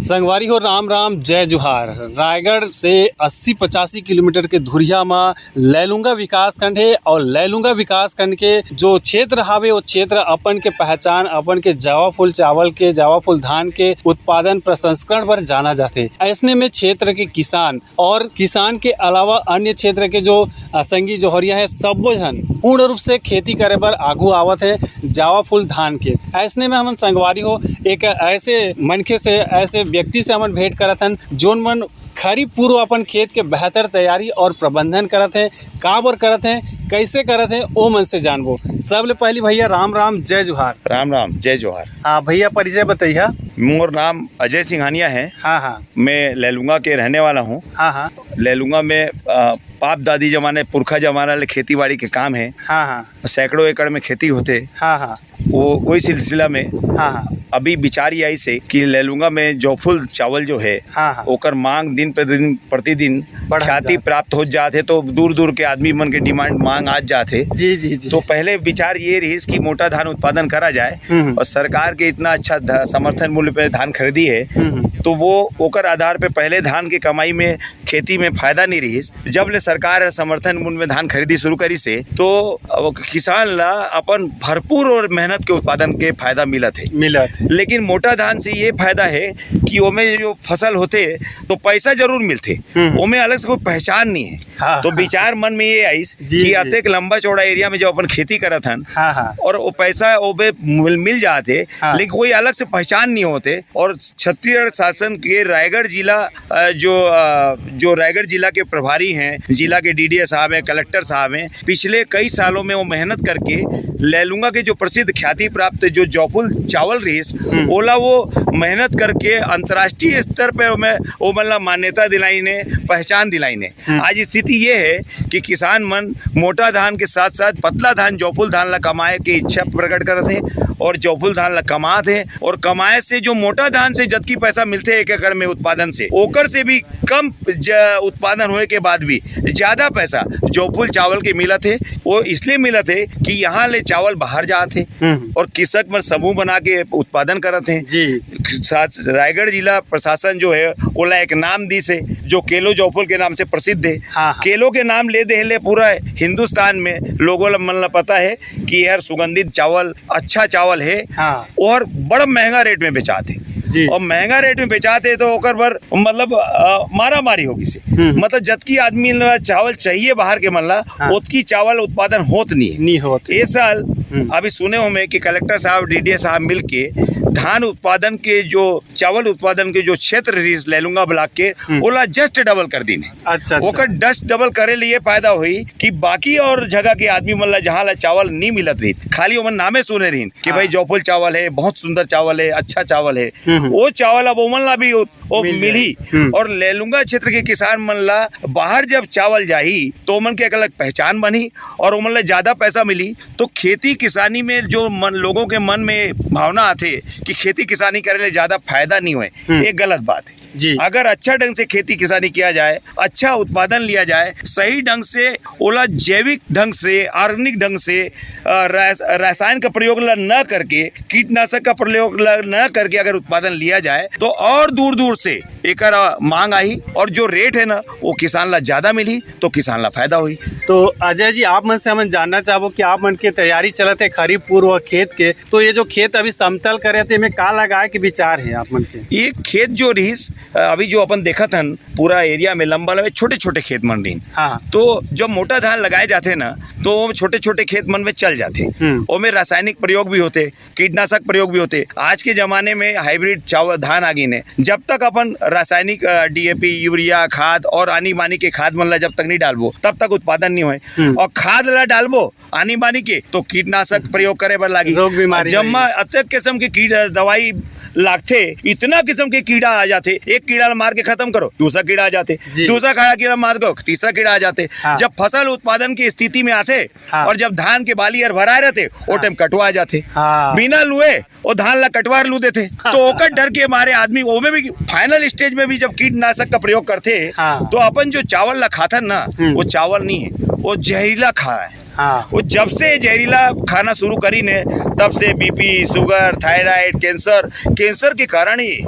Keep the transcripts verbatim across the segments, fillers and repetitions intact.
संगवारी हो, राम राम, जय जोहार। रायगढ़ से अस्सी पचासी किलोमीटर के धुरिहा म लैलूंगा विकासखंड हे और लैलूंगा विकासखंड के जो क्षेत्र हावे, वो क्षेत्र अपन के पहचान, अपन के जावा फूल चावल के, जावा फूल धान के उत्पादन प्रसंस्करण बर जाना जाथे। ऐसने में क्षेत्र के किसान और किसान के अलावा अन्य क्षेत्र के जो, अ, संगी जोहरिया हे, सबो झन पूर्ण रूप से खेती करे बर आगू आवत हे जावा फूल धान के। ऐसने में हमन संगवारी हो एक ऐसे मनखे से, ऐसे व्यक्ति से हमन भेंट करत हन, जोन मन खरीफ पूर्व अपन खेत के बेहतर तैयारी और प्रबंधन करत हे, काबर करत हे, कैसे करत हे, ओ मन से जानबो। सबले पहली भैया राम राम, जय जोहार। राम राम, जय जोहार। हाँ भैया, परिचय बतइहा। मोर नाम अजय सिंघानिया है। हाँ, हाँ। मैं लैलूंगा के रहने वाला हूँ। हाँ, हाँ। लैलूंगा में, अ, बाप दादी जमाने, पुरखा जमाना ले खेती बाड़ी के काम है। हाँ, हाँ। सैकड़ों एकड़ में खेती होथे। हाँ, हाँ। वो, वही सिलसिला में हाँ, हाँ। अभी विचार ये आइस हे कि लैलूंगा में जौफुल चावल जो है, हाँ, हाँ। ओकर मांग दिन प्रतिदिन, प्रतिदिन बढ़त ख्याति जात। प्राप्त हो जात हे, तो दूर दूर के आदमी मन के डिमांड, मांग आ जात हे। जी, जी, जी। तो पहले विचार ये रहिस कि मोटा धान उत्पादन करा जाए हम्म, हम्म। और सरकार के इतना अच्छा ध-, समर्थन मूल्य पे धान खरीदी है, हम्म, हम्म। तो वो ओकर आधार पे पहले धान के कमाई में, खेती में फायदा नहीं रहिस। जब ले सरकार ह समर्थन मूल्य में धान खरीदी शुरू करिस हे, तो अब किसान ला अपन भरपूर और मेहनत के उत्पादन के फायदा मिलत हे। मिलत हे। लेकिन मोटा धान से ये फायदा है कि ओमे जो फसल होथे, तो पैसा जरूर मिलथे, हम्म। ओमे अलग से कोई पहचान नहीं है। हाँ, तो हाँ। विचार मन में ये आइस जी, कि जी। अतेक लंबा चौड़ा एरिया में जब अपन खेती करत हन हाँ, हाँ। और वो पैसा ओमे मिल, मिल जात हे, हाँ। लेकिन कोई अलग से पहचान नहीं होथे। और छत्तीसगढ़ शासन के रायगढ़ जिला, अ, जो, अ, जो रायगढ़ जिला के प्रभारी हैं, जिला के डीडीए साहब हैं, कलेक्टर साहब हैं, पिछले कई सालों में वो मेहनत करके लैलूंगा के जो प्रसिद्ध ख्याति प्राप्त जो जौफुल चावल रहिस, हम्म। ओला वो मेहनत करके अंतर्राष्ट्रीय स्तर पे ओमे, ओमन ला मान्यता दिलाइन हे, पहचान दिलाइन हे। हम्म। आज स्थिति ये है कि किसान मन मोटा धान के साथ-साथ पतला धान, जौफुल धान ला कमाए के इच्छा प्रकट करत हे और जौफुल धान ला कमात हे और कमाए से जो मोटा धान से जतकी पैसा मिलथे एक एकड़ में उत्पादन से, ओकर से भी कम ज-, उत्पादन होए के बाद भी ज्यादा पैसा जौफुल चावल के मिलत हे। वो इसलिए मिलत हे कि यहाँ ले चावल बाहर जात हे हम्म। और कृषक मन समूह बना के उत्पादन करत हे। जी। साथ रायगढ़ जिला प्रशासन जो है, ओला एक नाम दिस हे, जो केलो जौफुल के नाम से प्रसिद्ध हे। हाँ, हाँ। केलो के नाम ले देहे ले पूरा हिंदुस्तान में लोगों ला, मन ला पता है कि यार सुगंधित चावल, अच्छा चावल है हाँ। और बड़ा महंगा रेट में बेचात हे। जी। और महंगा रेट में बेचात हे तो ओकर बर मतलब, अ, मारा मारी हो गिस हे। हम्म। मतलब जतकी आदमी ला चावल चाहिए बाहर के मन ला, हाँ। ओतकी चावल उत्पादन होत नहीं है। नहीं होत। ये साल हम्म। अभी सुने हो मैं कि कलेक्टर साहब, डीडीए साहब मिलके धान उत्पादन के जो, चावल उत्पादन के जो क्षेत्र रहिस लैलूंगा ब्लॉक के, हम्म। ओला just double कर दीन हे। अच्छा, अच्छा। ओकर just double करे ले ये फायदा होई कि बाकी और जगह के आदमी मन ला, जहाँ ला चावल नहीं मिलत रही, खाली ओमन नामे सुने रहिन कि हाँ। भाई जौफुल चावल है, बहुत सुंदर चावल है, अच्छा चावल है, हम्म, हम्म। वो चावल अब ओमन ला भी वो मिल मिलही। जाए। हम्म। और लैलूंगा क्षेत्र के किसान मन ला बाहर जब चावल जाही तो ओमन के एक अलग पहचान बनही और ओमन ला ज्यादा पैसा मिलही। तो खेती किसानी में जो मन, लोगों के मन में भावना आथे कि खेती किसानी करे ले ज्यादा फायदा नहीं होए, हम्म। ये गलत बात है। जी। अगर अच्छा ढंग से खेती किसानी किया जाए, अच्छा उत्पादन लिया जाए, सही ढंग से ओला जैविक ढंग से, ऑर्गेनिक ढंग से, अ, रास-, रसायन का प्रयोग ला न करके, कीटनाशक का प्रयोग ला न करके अगर उत्पादन लिया जाए तो और दूर दूर से एकर, अ, मांग आही और जो रेट है ना वो किसान ला ज्यादा मिली तो किसान ला फायदा होही। तो अजय जी, आप मन से हमन जानना चाहबो कि आप मन के तैयारी चलत है खरीफ पूर्व खेत के, तो ये जो खेत अभी समतल करे थे, एमे का लगाए के विचार है आप मन के? ये खेत जो रहिस, अ, अभी जो अपन देखत हन, पूरा एरिया में लंबा लंबे छोटे छोटे खेत मन रहिन। हाँ। तो जब मोटा धान लगाए जाथे ना, तो वो छोटे छोटे खेत मन में चल जाथे। हम्म। ओमे रासायनिक प्रयोग भी होथे, कीटनाशक प्रयोग भी होथे। आज के जमाने में हाइब्रिड चावल, धान आ गिन हे। जब तक अपन रासायनिक, अ, डीएपी, यूरिया खाद और आनी बानी के खाद मन ला जब तक नहीं डालबो, तब तक उत्पादन नहीं होए। हम्म। और खाद ला डालबो आनी बानी के, तो कीटनाशक प्रयोग करे बर लागी। रोग बीमारी जम्मा होही। अतेक किस्म के कीट, दवाई लागथे, इतना किस्म के कीड़ा आ जाथे, एक कीड़ा ला मार के खत्म करो, दूसरा कीड़ा आ जाथे, जी। दूसरा कीड़ा, कीड़ा मार दो, तीसरा कीड़ा आ जाथे। हाँ। जब फसल उत्पादन की स्थिति में आथे हाँ। और जब धान के बाली हर भराए रहथे, वो हाँ। टाइम कटवा जाथे। हाँ। बिना लुए वो धान ला कटवार लू देथे। हाँ। तो ओकर डर के मारे आदमी ओमे भी फाइनल स्टेज में भी जब कीटनाशक का प्रयोग करथे, हाँ। तो अपन जो चावल ला खाथन ना, हम्म। वो चावल नहीं है, वो जहरीला खा है। हाँ। वो जब से जहरीला खाना शुरू करी ने, तब से BP, sugar, thyroid, cancer, cancer के कारण ही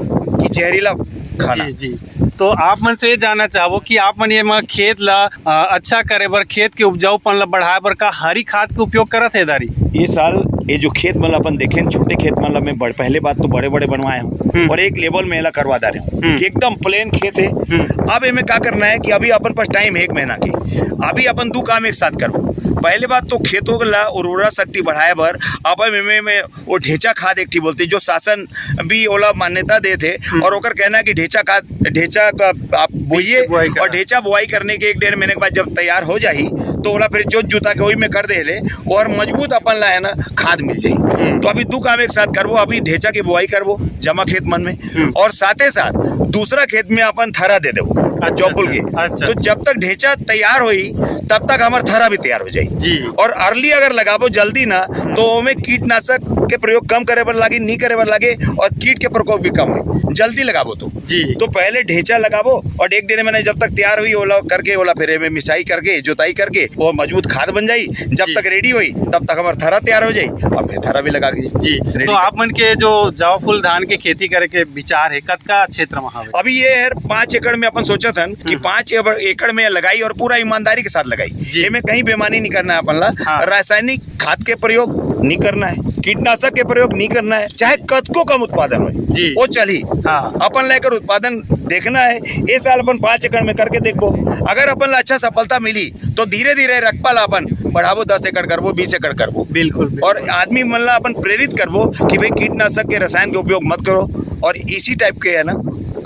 कि जहरीला खाना। जी, जी। तो आप मन से ये जानना चाहबो कि आप मन ये म खेत ला, अ, अच्छा करे बर, खेत के उपजाऊपन ला बढ़ाए बर का हरी खाद के उपयोग करत हे दारी? ये साल ये जो खेत मन ला अपन देखेन, छोटे खेत मन ला मैं बड़, पहले बात तो बड़े-बड़े बनवाए हूँ हम्म। और एक लेवल में एला करवा डारे हूँ हम्म। कि एकदम प्लेन खेत है। हम्म। अब एमे का करना है कि अभी अपन पास टाइम है एक महीना के, अभी अपन दू काम एक साथ करबो। पहले बात तो खेतों ला उर्वरा शक्ति बढ़ाए बर अपन एमे में वो ढेंचा खाद एक ठी बोलथे, जो शासन भी ओला मान्यता देथे हम्म। और ओकर कहना है कि ढेंचा खाद, ढेंचा का आप बोइए बुआई करना। और ढेंचा बुआई करने के एक डेढ़ महीने के बाद जब तैयार हो जाही, तो ओला फिर जोत जुता के ओही में कर देले, और मजबूत अपन ला है ना, खाद मिल जाही। हम्म। तो अभी दू काम एक साथ करबो, अभी ढेंचा के बुआई करबो जमा खेत मन में, हम्म। और साथे साथ दूसरा खेत में अपन थरा दे देबो अच्छा, जौपुल के। अच्छा, अच्छा। तो जब तक ढेंचा तैयार होई, तब तक हमर थरा भी तैयार हो जाई। जी। और अर्ली अगर लगाबो जल्दी ना, तो ओमे कीटनाशक के प्रयोग कम करे बर लागे, नहीं करे बर लागे, और कीट के प्रकोप भी कम हो, जल्दी लगाबो तो। जी। तो पहले ढेंचा लगाबो और एक डेढ़ महीने जब तक तैयार होई, ओला करके, ओला फिर एमे मिसाई करके, जोताई करके, वो मजबूत खाद बन जाई। जब जी। तक रेडी होई, तब तक हमर थरा तैयार हो जाई, अब थरा भी लगा के जी। रेडी तो कर आप मन के जो जौपुल धान के खेती करे के विचार है, कतका क्षेत्र में हवे? अभी ये है पाँच एकड़ में अपन सोचत हन कि हम्म। पाँच एकड़ में लगाई और पूरा ईमानदारी के साथ लगाई। जी। एमे कहीं बेमानी नहीं करना है अपन ला। हाँ। रासायनिक खाद के प्रयोग नहीं करना है, कीटनाशक के प्रयोग नहीं करना है, चाहे कतको कम उत्पादन हो, जी। वो चली। हाँ। अपन लेकर उत्पादन देखना है। ये साल अपन पाँच एकड़ में करके देखबो, अगर अपन ला अच्छा सफलता मिली, तो धीरे धीरे रकबा ला अपन बढ़ाबो, दस एकड़ करबो, बीस एकड़ करबो। बिल्कुल, बिल्कुल। और आदमी मन ला अपन प्रेरित करबो कि भाई, कीटनाशक के, रसायन के उपयोग मत करो और इसी टाइप के, है ना,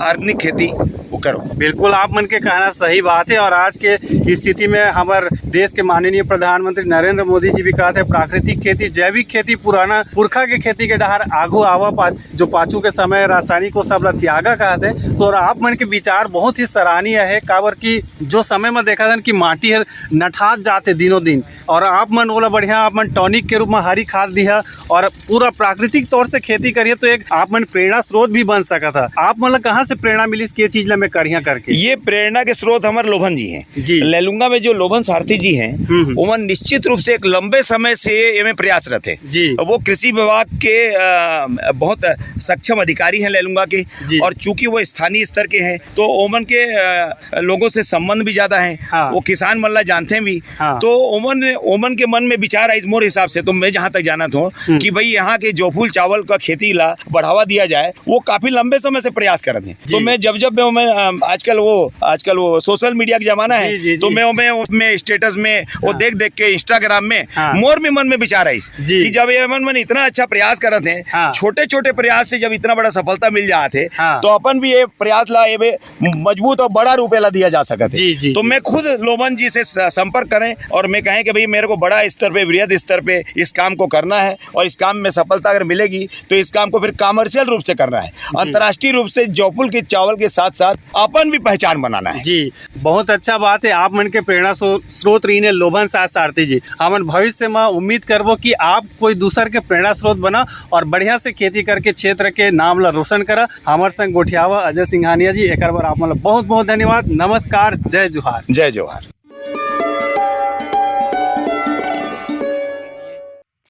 ऑर्गेनिक खेती वो करो। बिल्कुल, आप मन के कहना सही बात है। और आज के स्थिति में हमार देश के माननीय प्रधानमंत्री नरेंद्र मोदी जी भी कहते हैं, प्राकृतिक खेती, जैविक खेती, पुराना पुरखा के खेती के डहार आगू आवा, पा-, जो पाछू के समय रासायनिक वो सब ला त्यागा कहते हैं। तो और आप मन के विचार बहुत ही सराहनीय है, काबर कि जो समय में देखा था कि माटी है नठात जाते दिनों दिन, और आप मन ओला बढ़िया, आप मन टॉनिक के रूप में हरी खाद दिहा और पूरा प्राकृतिक तौर से खेती करिए, तो एक आप मन प्रेरणा स्रोत भी बन सकत है। आप मन ला कहाँ से प्रेरणा मिलिस कि ये चीज ला मैं करिहा करके? ये प्रेरणा के स्रोत हमर लोभन जी हैं। जी। लैलूंगा में जो लोभन सारथी जी हैं, हम्म, हम्म। ओमन निश्चित रूप से एक लंबे समय से एमे प्रयासरत है। जी। वो कृषि विभाग के, अ, बहुत सक्षम अधिकारी हैं लैलूंगा के। जी। और चूंकि वो स्थानीय स्तर के हैं, तो ओमन के, अ, लोगों से संबंध भी ज्यादा है। हाँ। वो किसान मन ला जानते हैं भी। हाँ। तो ओमन, ओमन के मन में विचार आइस, मोर हिसाब से, तो मैं जहाँ तक जानत हूँ हम्म। कि भाई, यहाँ के जौपुल चावल का खेती ला बढ़ावा दिया जाए, वो काफी लंबे समय से प्रयास करत हैं। तो जी। मैं जब, जब मैं, मैं, अम, आजकल वो, आजकल वो सोशल मीडिया का जमाना है, जी, जी, तो जी। मैं, मैं उसमें स्टेटस में वो हाँ। देख देख के इंस्टाग्राम में हाँ। मोर भी मन में विचार आइस जी। कि जब ये मन, मन इतना अच्छा प्रयास करत हैं, हाँ। छोटे छोटे प्रयास से जब इतना बड़ा सफलता मिल जात है, हाँ। तो अपन भी ये प्रयास ला, ये भी मजबूत और बड़ा रूप एला दिया जा सकत है। जी, जी, तो जी। मैं खुद लोभन जी से स-, संपर्क करें और मैं कहें कि भाई, मेरे को बड़ा स्तर पे, वृहद स्तर पे इस काम को करना है और इस काम में सफलता अगर मिलेगी, तो इस काम को फिर कमर्शियल रूप से करना है, जी। अंतर्राष्ट्रीय रूप से जौपुल के चावल के साथ साथ अपन भी पहचान बनाना है। जी, बहुत अच्छा बात है। आप मन के प्रेरणा स्रो-, स्रोत रहिन हे लोभन साय सारथी जी। हमन भविष्य में उम्मीद करबो कि आप कोई दूसर के प्रेरणा स्रोत बना और बढ़िया से खेती करके क्षेत्र के नाम ला रोशन करा। हमर संग गोठियावा अजय सिंघानिया जी, एकर बर आप मन ला बहुत बहुत धन्यवाद। नमस्कार, जय जोहार। जय जोहार।